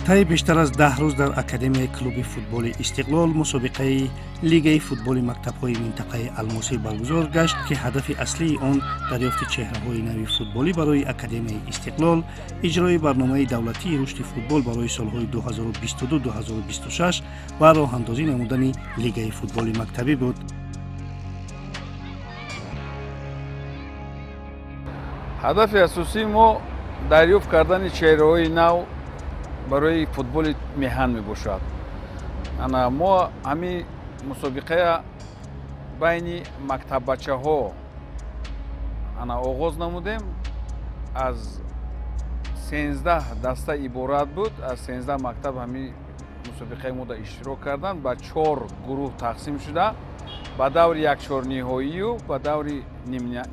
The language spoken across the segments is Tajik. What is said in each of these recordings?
Таи бештар аз 10 рӯз дар Академияи клуби футболи «Истиқлол» мусобиқаи Лигаи футболи мактабҳои минтақаи Алмосӣ баргузор гашт, ки ҳадафи аслии он дарёфти чеҳраҳои нави футболӣ барои Академияи «Истиқлол», иҷрои барномаи давлатии рушди футбол барои солҳои 2022-2026 ва роҳандозӣ намудани Лигаи футболи мактабӣ буд. Ҳадафи асосии мо дарёфт кардани чеҳраҳои нав барои футболи меҳан мебошад. Ана мо ҳамин мусобиқая байни мактаббачаҳо ана оғоз намудем. Аз 13 даста иборат буд, аз 13 мактаб ҳамин мусобиқаи мо иштирок карданд, ба чор гурӯҳ тақсим шуда, ба даври якчорниҳоию ба даври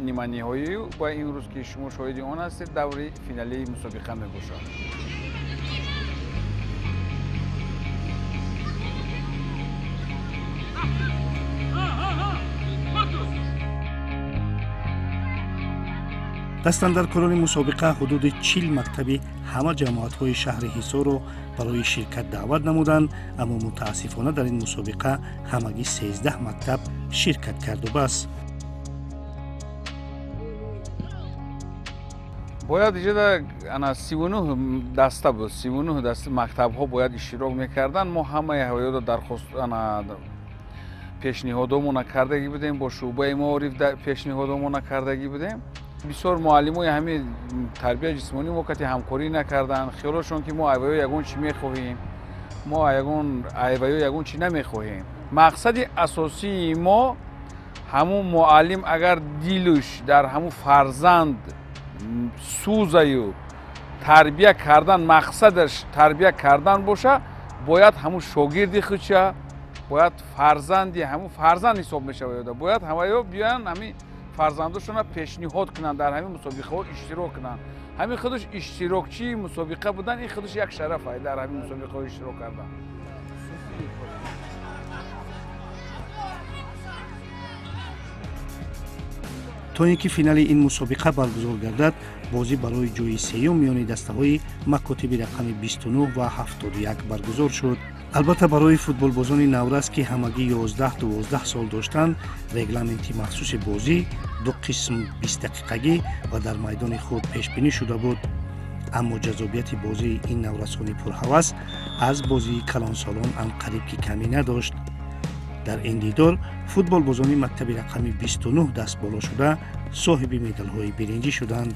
ниманиҳоию ва имрӯз, ки шумо шоҳиди он ҳастед, даври финалии мусобиқа мебошад. Дастандаркорони мусобиқа ҳудуди 40 мактаби ҳама ҷамоатҳои шаҳри Ҳисорро барои ширкат даъват намуданд, аммо мутаассифона дар ин мусобиқа ҳамагӣ 13 мактаб ширкат карду бас. Бояд иҷода ана 39 даста буд, 39 даста мактабҳо бояд иштирок мекарданд. Мо ҳамаи ҳавоёро дархост ана пешниҳодомона кардагӣ будем, бо шӯъбаи маориф пешниҳодомона кардагӣ будем. Бисёр муаллимои ҳамин тарбияи ҷисмонӣ мо кати ҳамкорӣ накарданд. Хиёлошон ки мо айваё ягон чӣ мехоҳем, мо ягон айваё ягон чӣ намехоҳем. Мақсади асосии мо ҳамун муаллим агар дилуш дар ҳамун фарзанд сӯзаю тарбия кардан, мақсадаш тарбия кардан боша, бояд ҳамун шогирди худша, бояд фарзанди ҳамун фарзанд ҳисоб мешавад, бояд ҳамаё биёянд, ҳамин фарзандошонро пешниҳод кунанд, дар ҳамин мусобиқаҳо иштирок кунанд. Ҳамин худаш иштирокчии мусобиқа будан, ин худаш як шараф ай дар ҳамин мусобиқаҳо иштирок кардан. То ин ки финали ин мусобиқа баргузор гардад, бозӣ барои ҷои сеюм миёни дастаҳои макотиби рақами 29 ва 71 баргузор шуд. Албатта, барои футболбозони наврас, ки ҳамагӣ 11-12 сол доштанд, регламенти махсуси бозӣ ду қисм 20 дақиқагӣ ва дар майдони худ пешбинӣ шуда буд. Аммо ҷаззобияти бозии ин наврасони пурҳавас аз бозии калонсолон анқариб ки камӣ надошт. Дар ин дидор футболбозони мактаби рақами 29 дастболо шуда, соҳиби медалҳои биринҷӣ шуданд.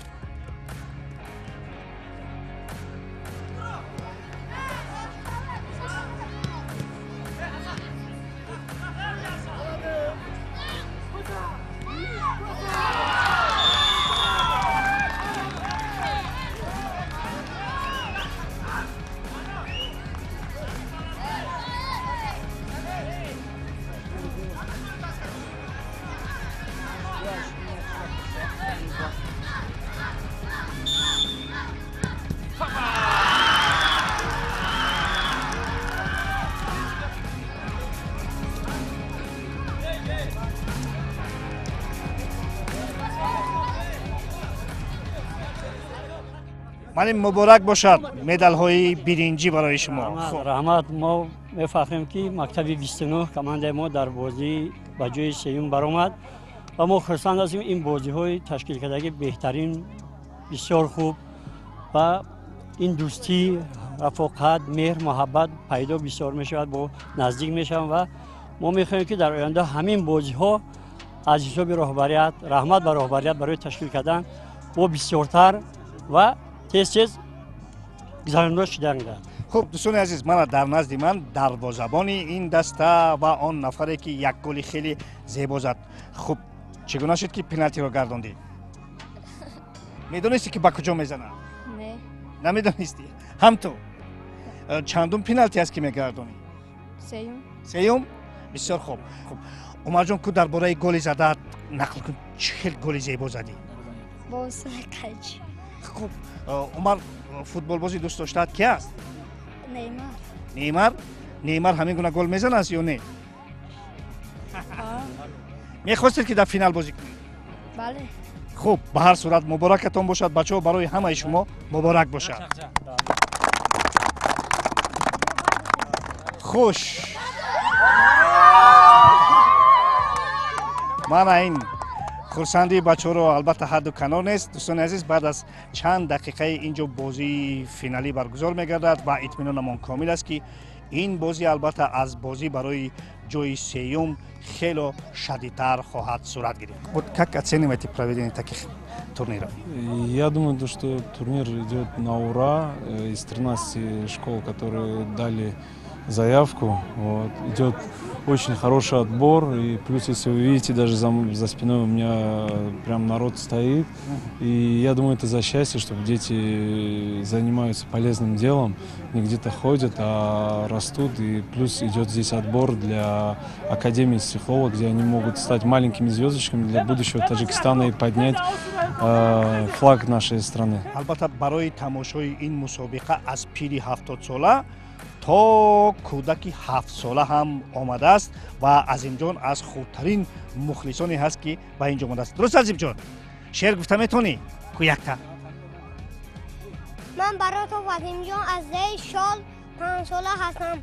Малим, муборак бошад медалҳои биринҷӣ барои шумо. Раҳмат. Мо мефаҳмем, ки мактаби 29, командаи мо дар бозӣ ба ҷои сеюм баромад ва мо хурсанд ҳастем. Ин бозиҳои ташкилкардагӣ беҳтарин, бисёр хуб ва ин дӯстӣ, рафоқат, меҳр, муҳаббат пайдо бисёр мешавад, бо наздик мешавам ва мо мехоҳем, ки дар оянда ҳамин бозиҳо аз ҳисоби роҳбарият, раҳмат ба роҳбарият барои ташкил кардан, бо бисёртар ва тез тез гузаронида шудан. Хуб, дӯстони азиз, мана дар назди ман дарвозабони ин даста ва он нафаре, ки як голи хеле зебо зад. Хуб, чӣ гуна шуд, ки пеналтиро гардондӣ? Медонистӣ, ки ба куҷо мезанад? Не. Намедонистӣ? Ҳам ту чандум пеналти аст, ки мегардонӣ? Сеюм. Сеюм, бисёр хуб. Хуб, Умарҷон, ку дар бораи голи задаат нақл кун. Чӣ хел голи зебо задӣ? Бо усули қайчи. Хуб, Умар, футболбози дӯст доштаат ки аст? Неймар. Неймар. Неймар ҳамин гуна гол мезанад ё не? Мехостед, ки дар финал бозӣ кунед? Бале. Хуб, ба ҳар сурат муборакатон бошад, бачаҳо, барои ҳамаи шумо муборак бошад. Хуш, мана ин хурсандии бачаҳоро албатта ҳадду канор нест. Дӯстони азиз, баъд аз чанд дақиқаи ин ҷо бозии финалӣ баргузор мегардад ва итминонамон комил аст, ки ин бозӣ албатта аз бозӣ барои ҷои сеюм хело шадидтар хоҳад сурат гирифт. Вот как оцениваете проведение таких турниров? Я думаю, то, что турнир идет на ура. Из 13 школ, которые дали заявку, вот, идет очень хороший отбор. И плюс, если вы видите, даже за спиной у меня прям народ стоит. И я думаю, это за счастье, чтобы дети занимаются полезным делом, не где-то ходят, а растут. И плюс идет здесь отбор для Академии Истиклола, где они могут стать маленькими звездочками для будущего Таджикистана и поднять флаг нашей страны. Албатта, барои тамошои ин мусобиқа аз пири 70-сола то кӯдаки 7-сола ҳам омадааст ва Азимҷон аз хубтарин мухлисоне ҳаст, ки ба ин ҷо омадааст. Дуруст, Азимҷон, шеър гуфта метавонӣ ку якта? Ман Баротов Азимҷон аз деҳи Шол, 5-сола ҳастам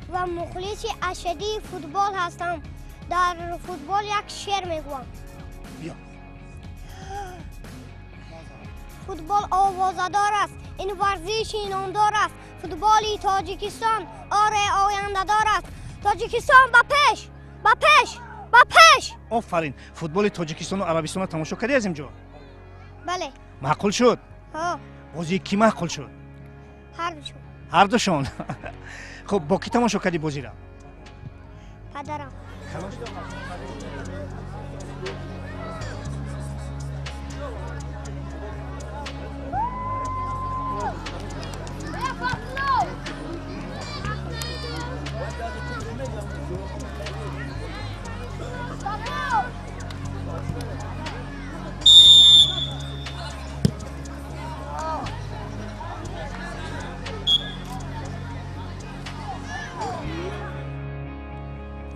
ва мухлиси ашадии футбол ҳастам. Дар футбол як шеър мегӯям. Биё. Футбол овозадор аст, ин варзиши номдор аст. Футболи Тоҷикистон оре ояндадор аст. Тоҷикистон ба пеш, ба пеш, ба пеш! Офарин! Футболи Тоҷикистону Арабистонро тамошо кардӣ, Азимҷон? Бале. Маъқул шуд? Ҳо. Бозии кӣ маъқул шуд? Ҳардушон. Ҳардушон. Хуб, бо кӣ тамошо кардӣ бозиро? Падарам.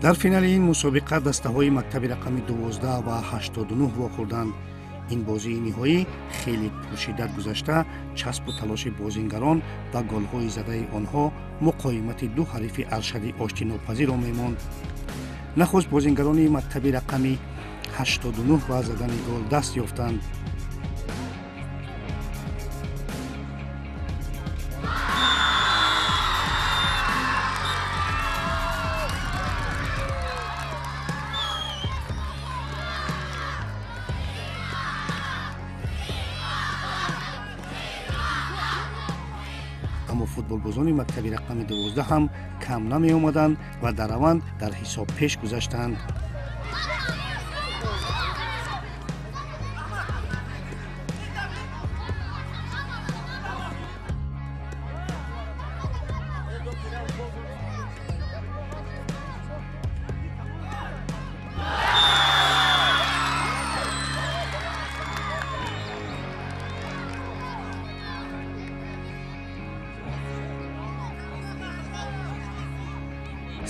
Дар финали ин мусобиқа дастаҳои мактаби рақами 12 ва 89 вохӯрданд. Ин бозии ниҳоӣ хеле пуршиддат гузашта, часпу талоши бозингарон ва голҳои задаи онҳо муқоимати ду ҳарифи аршади оштинопазирро мемонд. Нахуст бозингарони мактаби рақами 89 ба задани гол даст ёфтанд. Аммо футболбозони мактаби рақами 12 ҳам кам намеомаданд ва дар раванд дар ҳисоб пеш гузаштанд.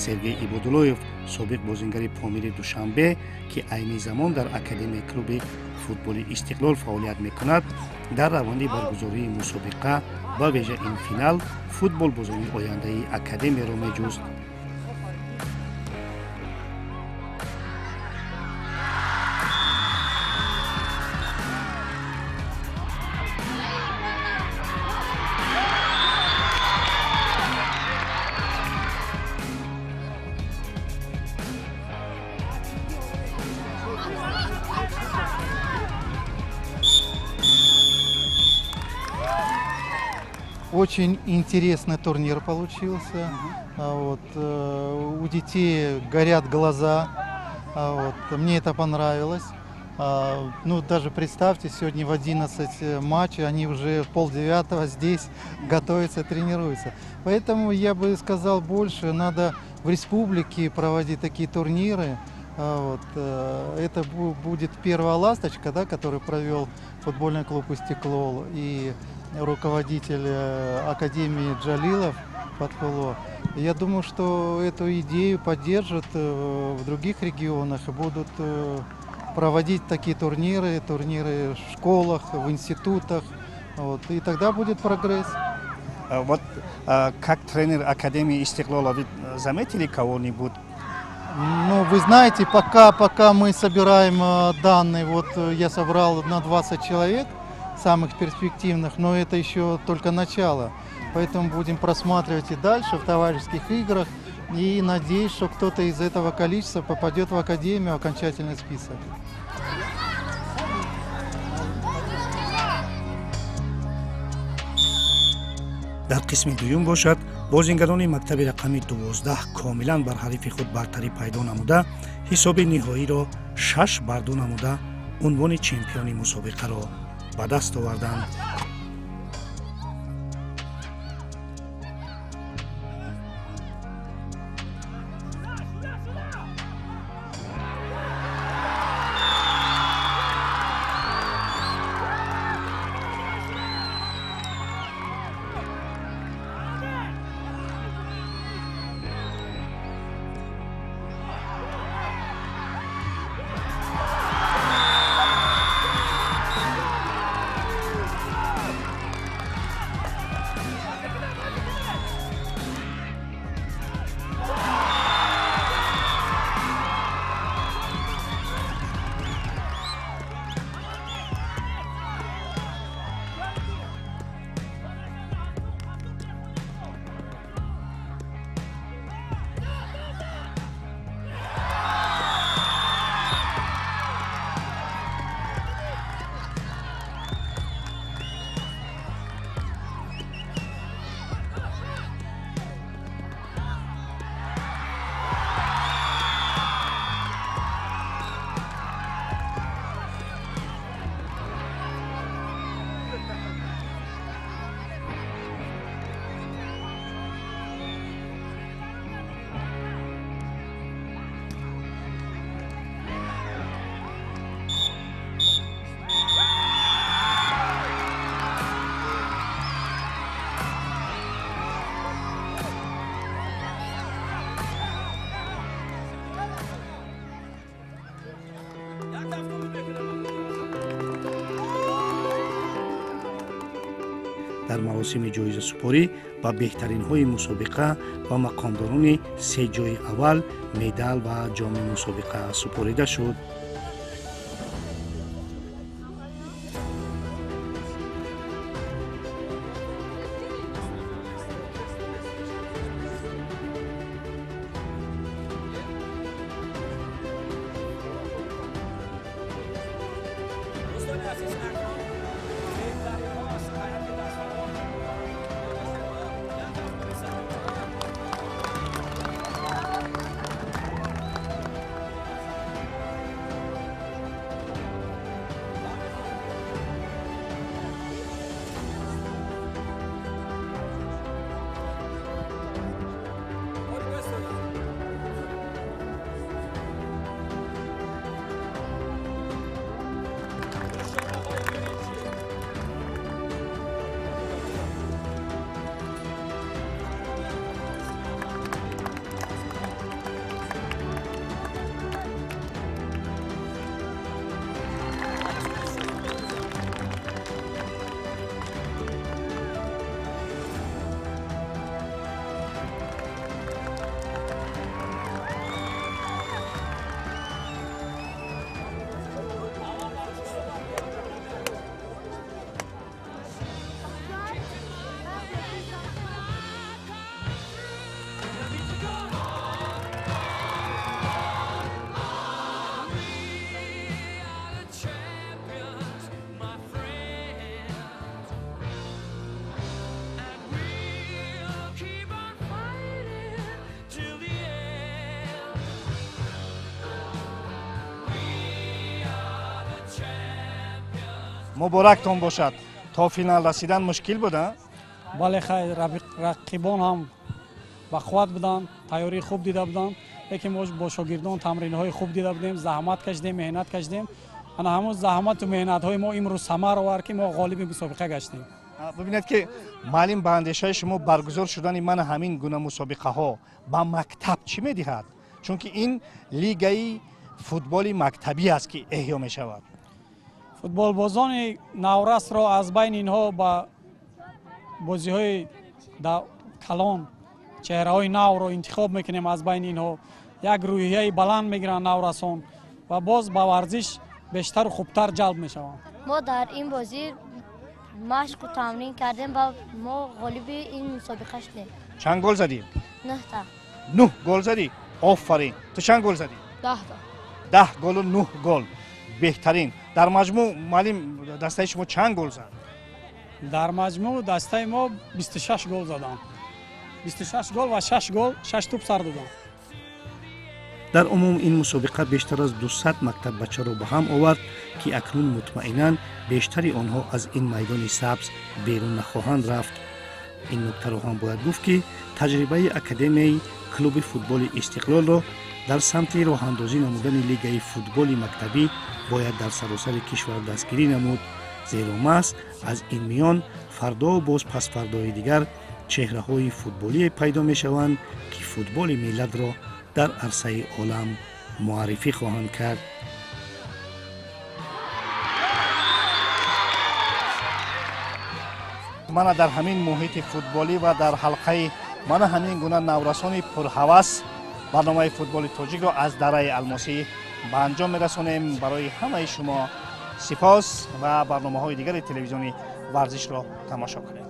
Сергей Ибодуллоев, собиқ бозингари Помири Душанбе, ки айни замон дар академияи клуби футболи Истиқлол фаъолият мекунад, дар раванди баргузории мусобиқа, ба вижа ин финал, футболбозони ояндаи академияро меҷуст. Очень интересный турнир получился. Вот, у детей горят глаза. Вот, мне это понравилось. Ну, даже представьте, сегодня в 11 матчей, они уже в 8:30 здесь готовятся, тренируются. Поэтому я бы сказал больше, надо в республике проводить такие турниры. Вот, это будет первая ласточка, да, которую провел футбольный клуб «Истиклол» и руководитель Академии Джалилов Фатхулло. Я думаю, что эту идею поддержат в других регионах и будут проводить такие турниры, турниры в школах, в институтах. Вот, и тогда будет прогресс. Вот как тренер Академии Истиклола, вы заметили кого-нибудь? Ну, вы знаете, пока мы собираем данные, вот я собрал на 20 человек самых перспективных, но это еще только начало. Поэтому будем просматривать и дальше в товарищеских играх. И надеюсь, что кто-то из этого количества попадет в Академию, окончательный список. Дар қисми дуюм бошад, бозингарони мактаби рақами 12 комилан бар ҳарифи худ бартарӣ пайдо намуда, ҳисоби ниҳоиро 6-2 намуда, унвони чемпиони мусобиқаро ба даст оварданд. Дар маросими ҷоизасупорӣ ба беҳтаринҳои мусобиқа ва мақомдорони се ҷои аввал медал ва ҷоми мусобиқа супорида шуд. Муборактон бошад. То финал расидан мушкил буд? Бале, хайр, рақибон ҳам ба қувват буданд, тайёрии хуб дида буданд, лекин мо бо шогирдон тамринҳои хуб дида будем, заҳмат кашидем, меҳнат кашидем. Ана ҳамон заҳмату меҳнатҳои мо имрӯз самар овард, ки мо ғолиби мусобиқа гаштем. Бибинед, ки муаллим, ба андешаи шумо баргузор шудани ман ҳамин гуна мусобиқаҳо ба мактаб чӣ медиҳад? Чунки ин лигаи футболи мактабӣ аст, ки эҳё мешавад. Футболбозони наврасро аз байни инҳо ба бозиҳои Калон чеҳраҳои навро интихоб мекунем, аз байни инҳо як рӯҳияи баланд мегиранд наврасон ва боз ба варзиш бештару хубтар ҷалб мешаванд. Мо дар ин бозӣ машқу тамрин кардем ва мо ғолиби ин мусобиқа шудем. Чанд гол задӣ? Нӯҳта. Нӯҳ гол задӣ? Офарин! Ту чанд гол задӣ? 10 та. 10 голу 9 гол, беҳтарин! Дар маҷмӯъ, муаллим, дастаи шумо чанд гол зад? Дар маҷмӯъ дастаи мо 26 гол заданд, 26 гол ва 6 гол, 6 туп сар доданд. Дар умум ин мусобиқа бештар аз 200 мактаббачаро ба ҳам овард, ки акнун мутмаинан бештари онҳо аз ин майдони сабз берун нахоҳанд рафт. Ин нуктаро ҳам бояд гуфт, ки таҷрибаи академияи клуби футболи Истиқлолро дар самти роҳандозӣ намудани лигаи футболи мактабӣ бояд дар саросари кишвар дастгирӣ намуд, зеро маҳз аз ин миён фардо боз пасфардои дигар чеҳраҳои футболие пайдо мешаванд, ки футболи миллатро дар арсаи олам муаррифӣ хоҳанд кард. Мана дар ҳамин муҳити футболӣ ва дар ҳалқаи мана ҳамин гуна наврасони пурҳавас барномаи Футболи тоҷикро аз Дараи Алмосӣ ба анҷом мерасонем. Барои ҳамаи шумо сипос ва барномаҳои дигари телевизиони Варзишро тамошо кунед.